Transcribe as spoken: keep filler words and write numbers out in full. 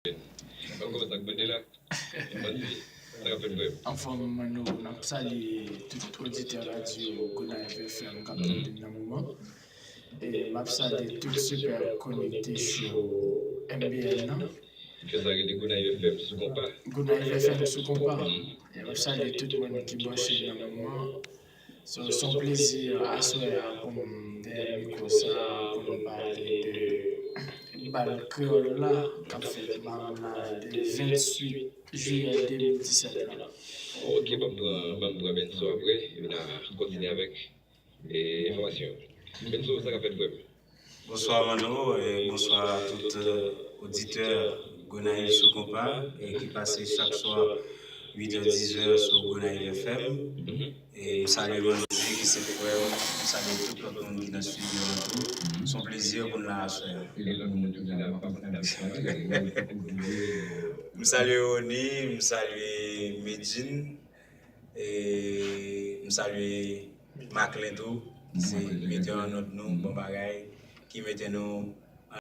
Bon, kòman sa k pote la? Bon, sa k ap fèt frè m? Anfòm, nou, n ap salye tout oditè radyo Gonayiv F M k ap tande n nan moman. E m ap salye tout Super Connecté Show M B N nan. Ke sa rele Gonayiv F M sou konpa. Gonayiv F M sou konpa. E m ap salye tout moun ki branche nan moman. So, se yon plezi aswè a pou m dèyè mikwo sa pou nou pale de bal kreyòl la k ap fèt madanm la de venntuit jiyè de mil disèt la. Ok, ban m pran, ban m pran Benso apre, epi n a kontinye avèk e, enfòmasyon yo. Benso, sa k ap fèt frè m? Bonswa Manno, e bonswa a tout oditè Gonayiv sou konpa e ki pase chak swa uit è diz è sou Gonayiv F M. E m salye Manno ki se frè m, m salye tout lòt moun ki nan estidyo an tou. Se yon plezi pou n la aswè a. M salye Rony, m salye Medjine, e m salye Maclin tou, ki se metè an nòt nou, bon bagay, ki mete nou